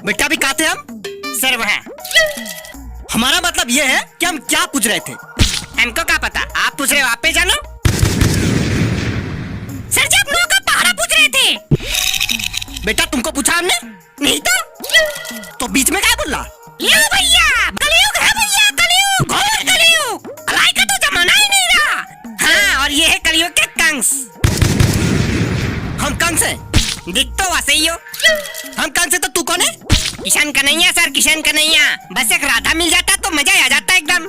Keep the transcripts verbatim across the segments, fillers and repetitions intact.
बेटा, अभी कहाँ थे हम? सर, वहाँ। हमारा मतलब ये है कि हम क्या पूछ रहे थे। हमको क्या पता, आप पूछ रहे हो, आप पे जानो। सर जी, आप लोगों का पहरा पूछ रहे थे। बेटा, तुमको पूछा हमने? नहीं तो। तो बीच में क्या बोल रहा? यो भैया, कलयुग है भैया, कलयुग, घोर कलयुग। भलाई का तो जमाना ही नहीं रहा। हाँ, और ये है कलयुग के कंस। हम कंस हैं? दिख तो वैसे ही हो। हम कंस हैं तो तू कौन है? किशन कन्हैया सर, किशन कन्हैया। बस एक राधा मिल जाता तो मजा ही आ जाता एकदम।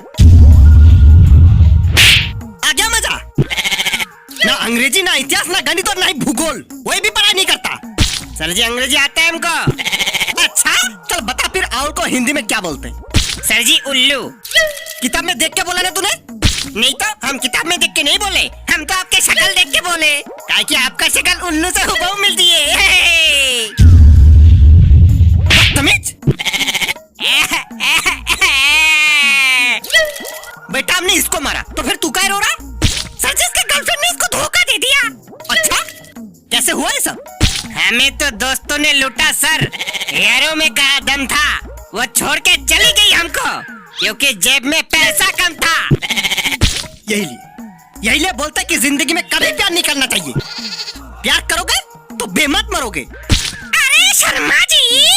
आ गया मजा? ना अंग्रेजी, ना इतिहास, ना गणित और ना ही भूगोल, कोई भी पढ़ाई नहीं करता। सर जी, अंग्रेजी आता है हमको। अच्छा, चल बता फिर, owl को हिंदी में क्या बोलते हैं? सर जी, उल्लू। किताब में देख के बोला ना तूने? नहीं तो, हम किताब में देख के नहीं बोले, हम तो आपके शक्ल देख के बोले, काहे कि आपका शक्ल उल्लू से हूबहू मिलती है। बदतमीज। बेटा, हमने इसको मारा, तो फिर तू काहे रो रहा? सर जी, इसके girlfriend ने इसको धोखा दे दिया। अच्छा, कैसे हुआ ये सब? हमें तो दोस्तों ने लूटा सर, यारों में कहाँ दम था, वो छोड़ के चली गई हमको, क्योंकि जेब में पैसा कम था। यही लिए, यही लिए बोलते कि जिंदगी में कभी प्यार नहीं करना चाहिए। प्यार करोगे तो बेमत मरोगे। अरे शर्मा जी,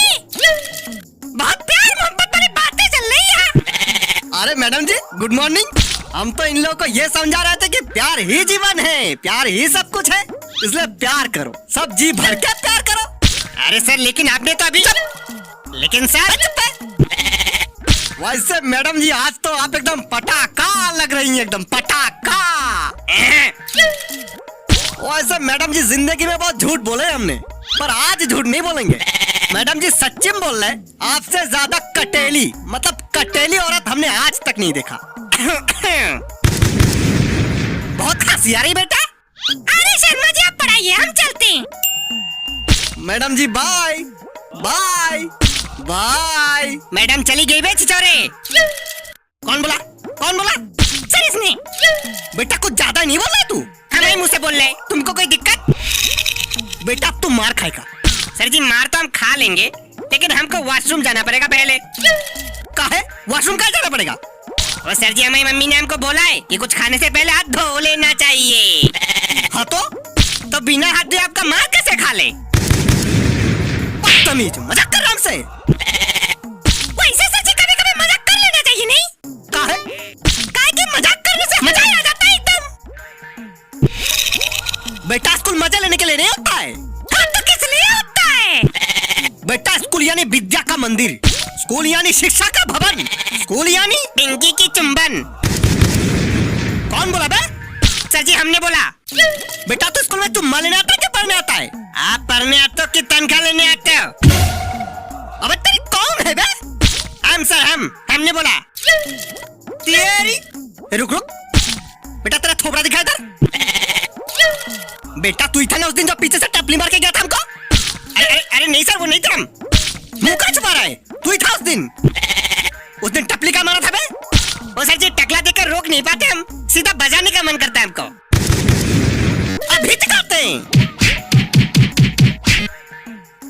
बहुत प्यार मोहब्बत वाली बातें चल रही है। अरे मैडम जी, good morning। हम तो इन लोगों को ये समझा रहे थे कि प्यार ही जीवन है, प्यार ही सब कुछ है, इसलिए प्यार करो, सब जी भर के प्यार करो। अरे सर, लेकिन आपने तो अभी चुप। लेकिन सर, चुप है। वैसे मैडम जी, आज तो आप एकदम पटाखा लग रही हैं, एकदम पटाखा। वैसे मैडम जी, जिंदगी में बहुत झूठ बोले हमने, पर आज झूठ नहीं बोलेंगे। मैडम जी सच्ची में बोल रहे, आपसे ज्यादा कटेली, मतलब कटेली औरत हमने आज तक नहीं देखा। बहुत खांसी आ रही बेटा। अरे शर्मा जी, आप पढ़ाइए, हम चलते हैं। मैडम जी, bye, bye, bye। मैडम चली गई बे छिछोरे। कौन बोला? कौन बोला? सर, इसने। बेटा, कुछ ज्यादा नहीं बोल रहा है तू? हमारे मुंह से बोल रहे, तुमको कोई दिक्कत? बेटा, अब तू मार खाएगा। सर जी, मार तो हम खा लेंगे, लेकिन हमको washroom जाना पड़ेगा पहले। काहे? Washroom काहे जाना पड़ेगा? ओ सर जी, हमारी मम्मी ने हमको बोला है कि कुछ खाने से पहले हाथ धो लेना चाहिए। हाँ तो? तो बिना हाथ धोए आपका मार कैसे खा ले? बदतमीज, मजाक कर रहा हमसे। वैसे सर जी, कभी-कभी मजाक कर लेना चाहिए, नहीं? काहे? काहे कि मजाक करने से मजा ही आ जाता है एकदम। बेटा, स्कूल मजे लेने के लिए नहीं होता है। हाँ, तो किस लिए होता है? बेटा, स्कूल यानी विद्या का मंदिर, स्कूल यानी शिक्षा का भवन, स्कूल यानी पिंकी की चुंबन। कौन बोला बे? सर जी, हमने बोला। बेटा, तू स्कूल में चुम्मा लेने आता है कि पढ़ने आता है? आप पढ़ने आते हो कि तनख्वाह लेने आते हो? अबे, तेरी कौन है बे? हम सर, हम, हमने बोला। तेरी, ए, रुक, रुक। बेटा, तेरा थोबड़ा दिखा इधर। बेटा, तू ही था ना उस दिन जो पीछे से टपली मार के गया था हमको? अरे, अरे, अरे नहीं सर, वो नहीं थे हम। मुंह का छुपा रहा है? तू ही था उस दिन। उस दिन टपली का मारा था बे? ओ सर जी, टकला देखकर रोक नहीं पाते हम, सीधा बजाने का मन करता है हमको। अभी दिखाते हैं।